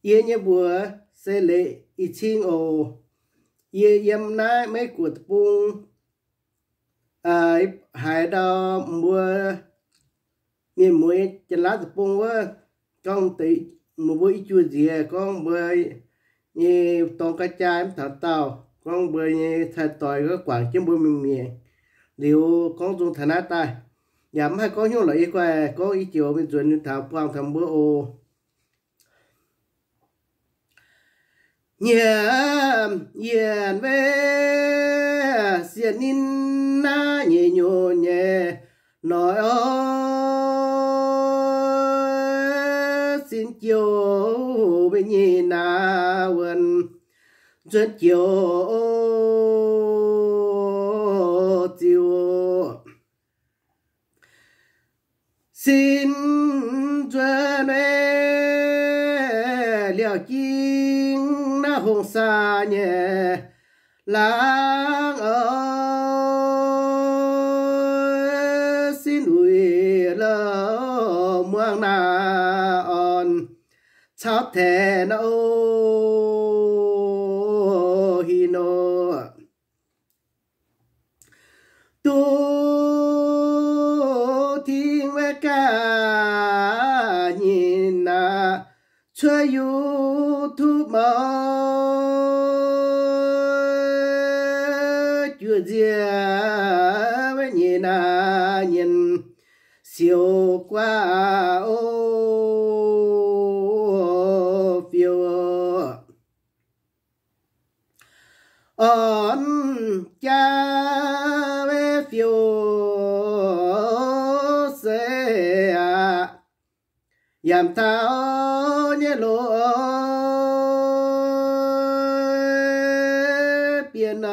Yie nyei mbuox se leiz ih cing oc. Yie yiem naaiv Meiv Guoqv deic-bung, haiz ndau mbuo mienh mueiz Janx-Laauv deic-bung wuov, gorngv deix mbuo i juoh nziex gorngv mbuo nyei dorng ga'jaa mv taux daauh, gorngv mbuo nyei cai-doix guangc jienv mbuo mingh mi'aqv. Liuz gorngv nzung taux naaiv daaih, yaac mv haih gorngv hnyouv lorqc. Yie guai gorngv i joux mingh nzuonx taux buangh taux mbuo oc. Nyiemc yienc weic sienx ninh naaiv nyei nyunc nyei noic oc. Sin jiouc mbuo nyei naaiv wuonh nzuonx jiouc ziux sin nzuonx weic liaauc jing naaiv hungh saa nyei laangz oc. Sin wuic louh muangx naaiv orn caux tengx oc. Hih nor duqv tingx maiv gaax nyei naaiv cuotv YouTube mouc juoz nziex maiv nyei naaiv nyienx siouc guaav oc. Fiou orn jaa weic fiou se aqv, yaac taux nyei loz bienh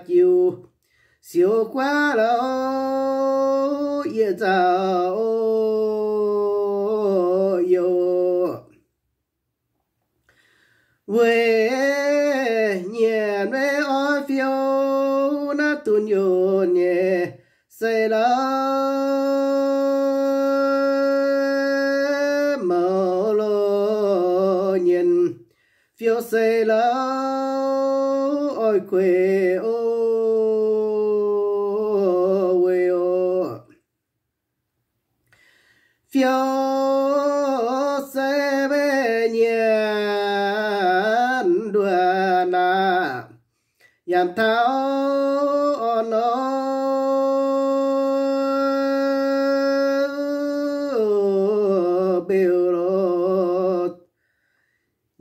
jiuc siouc guaav louc yie nzauh youh. Weic nyienx weic orn fiou naaiv dunx youh nyei se louc mouc loz nyienx fiou se louc oix kueic oc. Weic oc, fiou se weic nyienx nduoh naaiv, yaac taux orn nor beu loz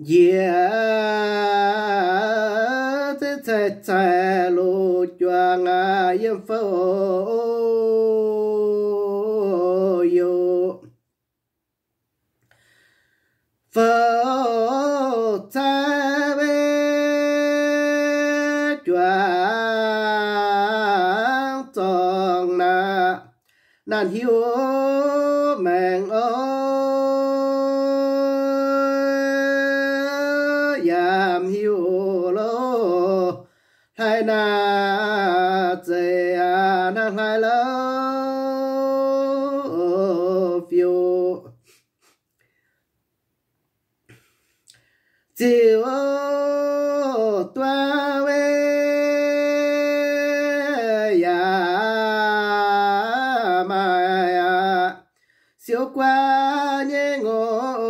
njiec, zeiv caix caix loz juangc aqv yiem fouv youh. Fouv caix weic juangc zorngh naaiv, naanc hiuv maengc oc, yaac hiuv loz hlaax naaiv zeiz aqv, hnangv hlaax louc fiou. Ziouc duqv weic yaac maaih siouc guaav nyei ngorc,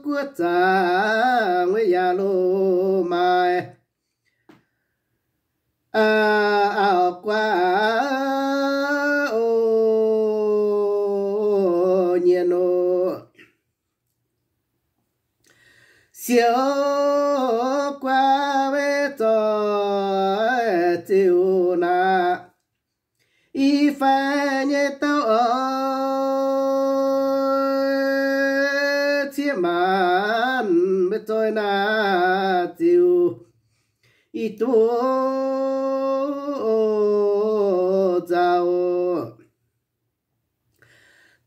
guov zaangc weic yaac loz maaih auv guaav oc, nyienx oc. Siouc guaav weic zoih ziouc naaiv, i fai nyei douc oc, ciev maanc weic zoih naaiv ziouc i duqv nzauh.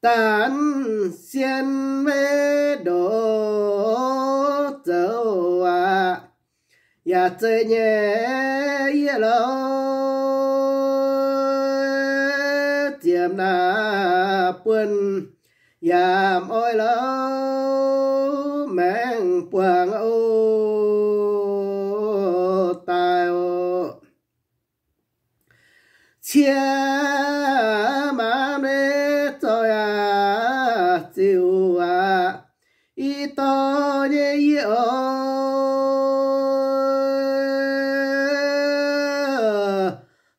Daanv sien weic ndoqc zoux aqv, yaac zeiz nyei yie louc ziex yiem naaiv buonv yaac oix louv maengx buangh oc daaih oc. Cie maanc mv zoih aac ziux aac, i dorh nyei yie oc.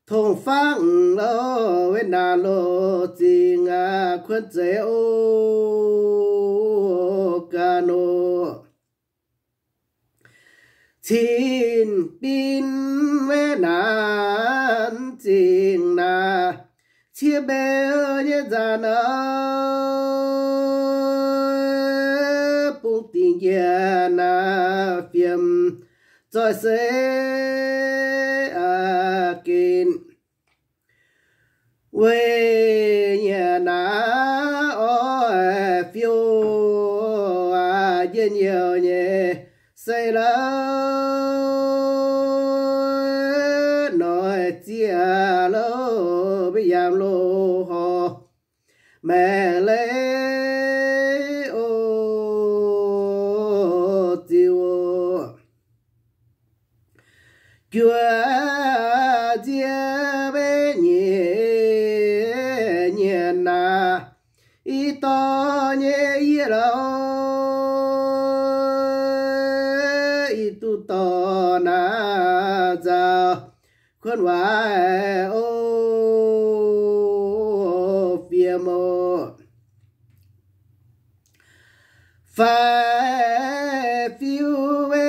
Tongc fangv loh, wetv naanc loh, zingh aac kuonv zeiz oc ganh oc. Cin bin wetv naanc zingh naaic, cie mbeu nyei nzaanc oc, bung dingc njiec naaic fiem zoih se aqc ginc. Weic nyiec naaiv oix fiou aac njien-youh nyei se lauh, noic zieqc louh mbuo yangh loh horh maengx leiz oc ziux oc. Juoz nzie mbenv nyic nyienc naaic, i dorh nyei yie lauh, i duqv dorh naaic nzauh kuonv waaic oc fiem oc. Fai fiu mbenv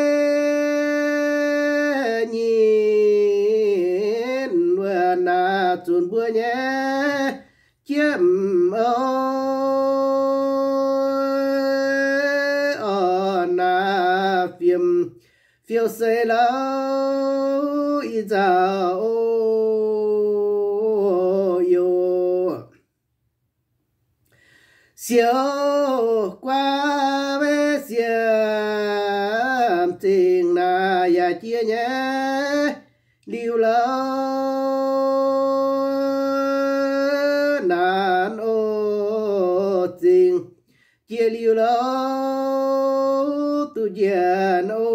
nyic wuov naaic zunc mbuo nyei jiem oc, orn naaic fiem fiou se lauh i nzauh oc yoc. Siouc guaav mbenv siem zingh naaic yaac jiex nyei liuz lauh, naanc oc zingh jiex liuz lauh, duqv njiec oc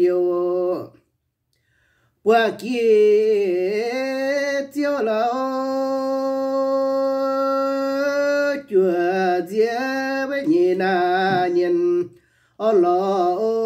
yoc. Buangh jiex ziouc lauh, juoz nzie mbenv nyic naaic nyienc orn lorz oc.